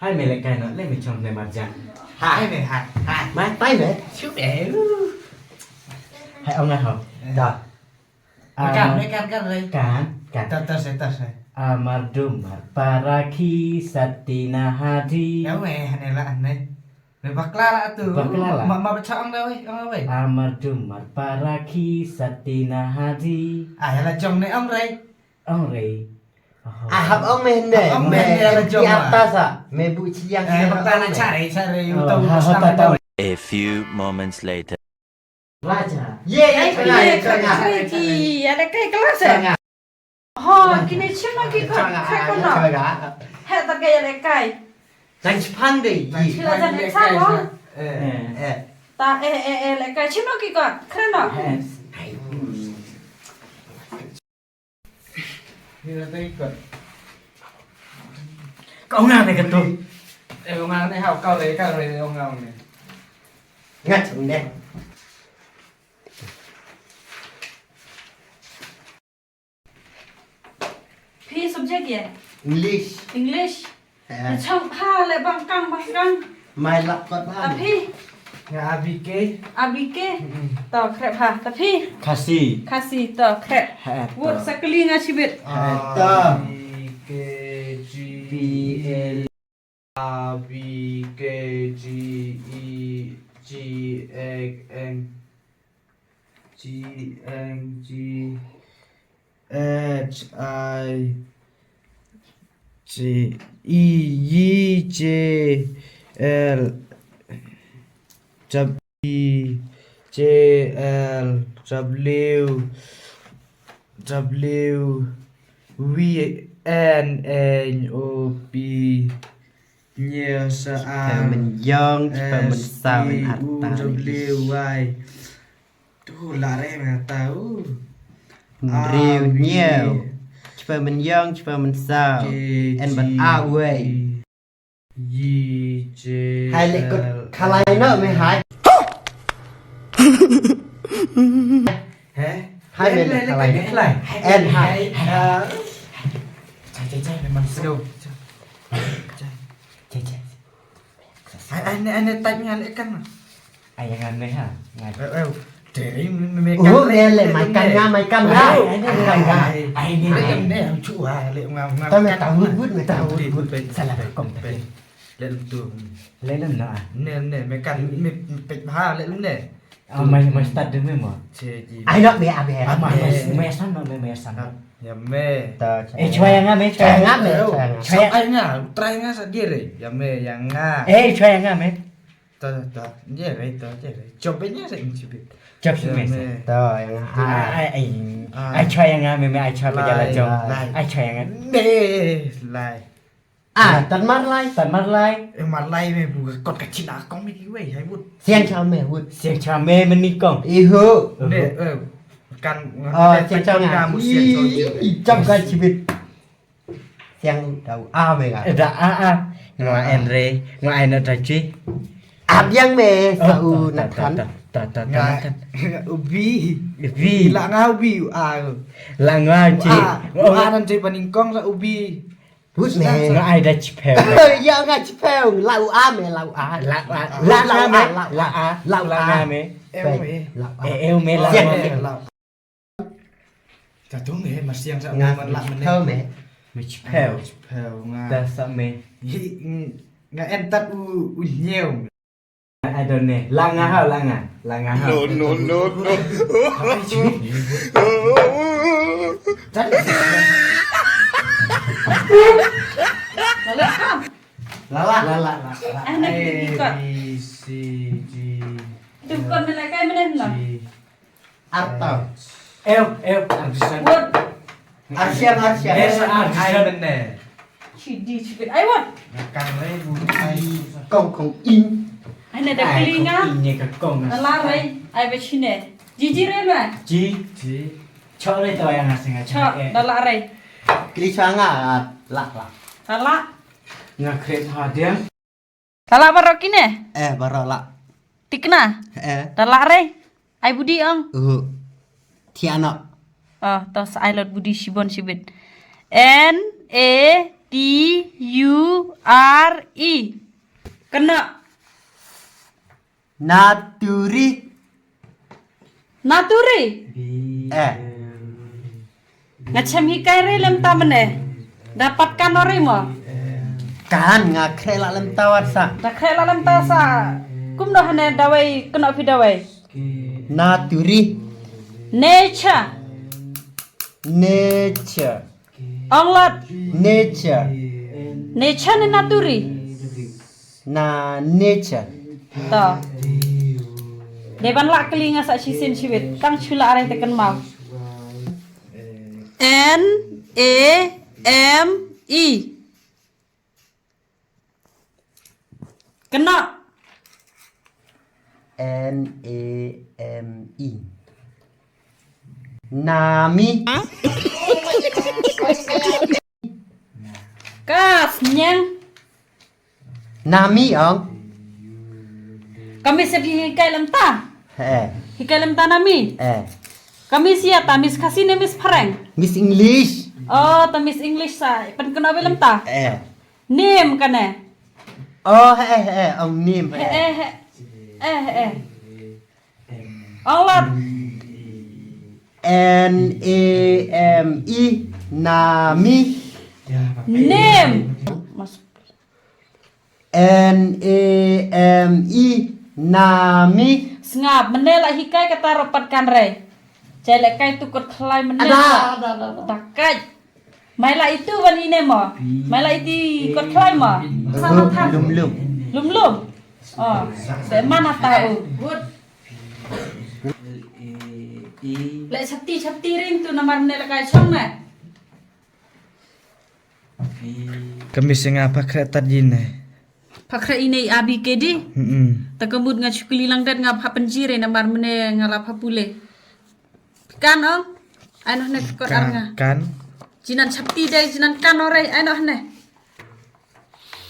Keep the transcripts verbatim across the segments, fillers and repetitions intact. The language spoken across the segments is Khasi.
Hai me lehkai noh, leh me chong ne marjan. Hai me, hai, hai. Mai, tai me. Shu me. Hai ong nga ho. Da. Me kan, me kan, kan, re. Kan, kan. Tar, tar, se, tar, se. Amar dumar para khi satina hadi. Ya, weh, ne la, ne. Me bakla la tu. Bakla la. Ma, ma bacha ong da, weh, ong da, weh. Amar dumar para khi satina hadi. Ah, ya la jong ne ong, re. Ong, re. Oh. Ah, hap ong me hynde. Hap ong me hynde, la jong. Ki ata sa. Me bu chiang. Eh, bakla la cha, re, cha, re. Oh, ha, ha, ta, ta. A few moments later. Raja. Ye, ye, changa, changa. Ki, ya da kai kelas, eh. Ho, kine chim no ki kot, changa, khat ko no. Changa. He ta kai ya da kai. Tang chipan de, ye. Chila jan he sa lo. Eh, eh. Ta, eh, eh, eh, le kai chim no ki kot, khat no. Eh. Ni la tei kot. Ka ong nga ne ka tu. Eh, ong nga ne hau kau le, kau le, ong nga ne. Nga chung ne. Phi subject ye? English. English. Eh. Chang pha le bang kang bang kang. Mai lap kot ha. Ta phi? Nga A B K. A B K. Mm-mm. To khrep ha. Ta phi? Khasi. Khasi to khrep. Ha, to. Word sa kali nga chibit. Ha, to. A B K G B L. A B K G E G H N G N G H I J E J L W J L W W V N N O P. Nyo sa. Chiphew mynyong, chiphew mynsaw, en ar ta. U W Y. Tu la re ma ta u. Hynriew hynñiew. Chiphew mynyong, chiphew mynsaw. En ban a wei. Yi je. Hai le kut khalai no me hai. He? Hai me le khalai. En hai. Chai chai chai, memang slow. Chai chai. Ai ai ne ai ne type nga le kan. Ai nga me ha. Nga. Eh, eh. Deri me me kan. Oh, le le mai kan nga, mai kan nga. Ai kan nga. Ai ne. Le kan ne ang chu ha le nga nga. Ta me ta hut hut me ta hut hut. Salah kom ta. Le lum tu. Le lum na. Ne ne me kan me pek ha le lum ne. Ah, mai mai start de me mo. Ai no me a be. Ah, mai mai san no me me san. Ya me. Eh, chwa ya nga me, chwa ya nga me. Chwa ya nga, try nga sa dire. Ya me, ya nga. Eh, chwa ya nga me. Ta ta. Dire, ta dire. Chop be nya sa inchi bit. Chop si me. Ta ya nga. Ai ai ai. Ai chwa ya nga me me ai chwa be la jong. Ai chwa ya nga. Me lai. Ah, tan mar lai, tan mar lai. Eh, mar lai me bu kot ka china kong me ki wei hai wut. Siang cha me wut. Siang cha me me ni kong. Ihu. Ne, eh, kan. Oh, siang cha nga. Mu siang cha. Ih, cham kan chibit. Siang dau a me ga. Eh, da a a. Nga en re, nga en ta chi. Ab yang me sa u na kan. Ta ta ta ta. Ubi. Ubi. La nga ubi a. La nga chi. U a nan chi paning kong sa ubi. Wut me. Nga ai da chiphew. Ya nga chiphew. Lau a me, lau a. Lau a. Lau a me. Lau a. Lau a me. Lau a. Eh, eh, me lau a. Ta tu me, mas yang sa man la me. Chiphew me. Me chiphew. Chiphew nga. Ta sa me. Nga entat u u nyeu. I don't know. La nga ha, la nga. La nga ha. No, no, no, no. La la la la. Ana ki kot. A B C D. Tu kon me la kai menen la. Arta. Eu, eu, artisan. Word. Artisan, artisan. Yes, artisan. Ai bene. Chidi chibit. Ai word. Kan lai bu ai. Kong kong in. Ai ne da kling ah. Kong in ne ka kong. Da la rei. Ai ba chine. Ji ji rei ma. Ji. Ji. Chok rei to yang asing. Chok da la rei. Kli changa la la. Da la. Nga kret ha dia. Da la baroh kine? Eh, baroh la. Tikna? Eh. Da la rei. Ai budi ong. Uh. Tiano. Oh, to sa ai lot budi shibon shibit. N A T U R E. Kynnoh. Naturi. Naturi. Eh. Nga chem hikai re lem ta mane. Da pat kan ori mo. Kan nga khreh la lem ta wat sa. Da khreh la lem ta sa. Kumno hane dawai, kynnoh phi dawai. Naturi. Nature. Nature. Ong lat. Nature. Nature ne naturi. Na nature. To. Dei ban lah kylli nga sa shisien shibit. Tang shu lah arei te kynmaw. N A M E. Kynnoh. N A M E. Nami. Kas nyang. Nami ong. Kami sep hikai lem ta. Eh. Hikai lem ta nami. Eh. Kami sia ta Miss Khasi ne Miss Phareng. Miss English. Oh, ta Miss English sa. Pen kena be lem ta. Eh. Name kane. Oh, eh, eh, ong name. Eh, eh, eh. Eh, eh. Ong lat. N A M E, nami. Name. N A M E, nami. Sngap, mane la hikai kata ropat kan re. Chai le kai tu kot khlai mane. Ada, ada, ada, ada. Takai. Mai la itu ban ine mo. Mai la iti kot khlai mo. Sama than. Lum lum. Lum lum. Oh, se mana tahu. Good. Le chapti chapti ring tu namar ne la kai chong ne. Kami singa pakre tat jin ne. Pakre ine A B K D. Hmm. Ta kamut nga chukli lang dat nga pha penjire namar mene nga la pha pule. Kan ong. Ai noh ne kot ar nga. Kan. Jinan chapti dai jinan kan ore ai noh ne.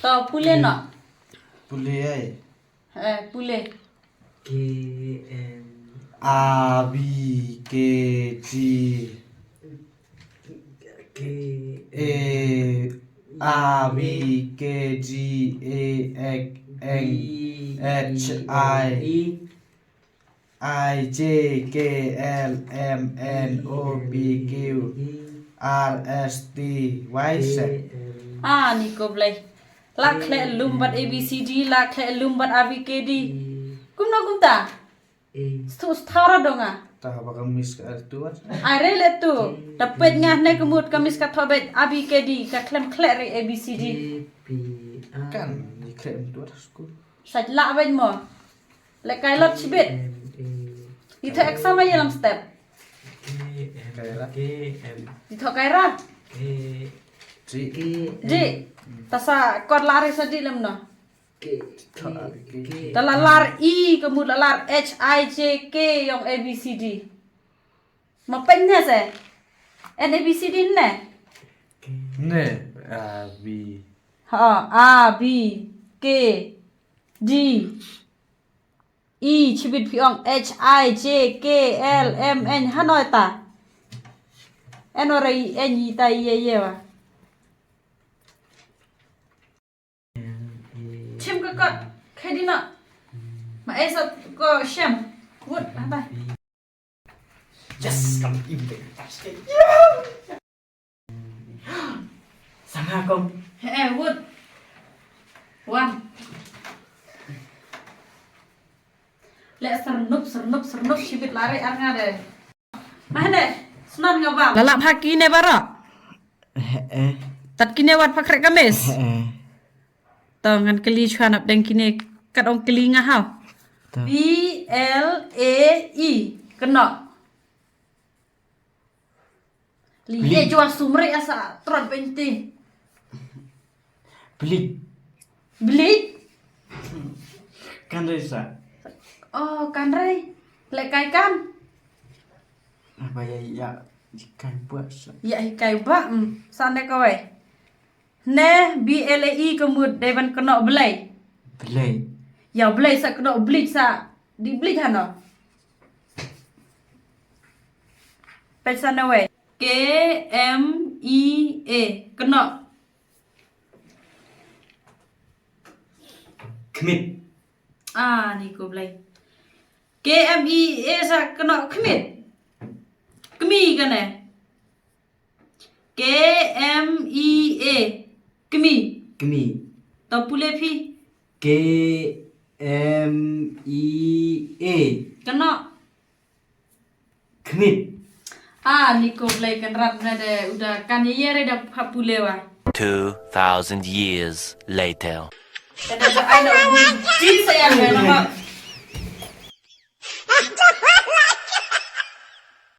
To pule no. Pule ai. Eh pule. K M. A B K G. K A A B K G A X N H I. I J K L M N O P Q R S T Y Z. Ah, ni ko blei. La khleh lum bad A B C D, la khleh lum bad A B K D. Kumno kumta? Stu sthara donga. Ta ba ka mis ka tu. Ai re le tu. Ta pet nga ne ka mut ka mis ka thobet A B K D ka khlem khleh re A B C D. Kan ni khleh tu school. Sait la bej mo. Le kai lot chibit. Ito exam ay lam step. Ito kai rat. Di. Tasa kot lari sa di lem no. Tala lar E ka mut la lar H I J K yong A B C D. Ma peny ne se. N A B C D ne. Ne A B. Ha A B K D. I chibit phi ong H I J K L M N hanoi ta. N o r i n i ta i e wa. Chim ka kot khedina. Ma esa ko shem. Wut hata. Yes, kam im de. Sanga kong. He eh wut. Wan. Le sernup sernup sernup sibit lari arnga de. Mahne snan nga bam. Lalap ha kine bara. He eh. Tat kine wat pakre kamis. He eh. To ngan kali chuan ap deng kine kat ong kali nga hau. B L A E. Kena. Li ye jua sumre asa trot benti. Blik. Blik. Kan rei sa. Oh kan rei. Lekai kan. Apa ya ya hikai buat sa. Ya hikai ba. Sa ne kawai. Ne B L A E ka mut dei ban kynnoh blei. Blei. Ya blei sa kynnoh bleach sa di bleach hano. Peit sa na wei. K M E A kynnoh. Khmih. Ah, ni ko Blei. K M I A sa kano khmih. Kmih kane. K M I A. Kmih. Kmih. To pule phi. K M I A. Kano. Khmih. Ah, ni ko Blei kan rat na de uda kan ye ye re da pha pule wa. Two thousand years later. Kada sa ai na bu jin sa ya na ma.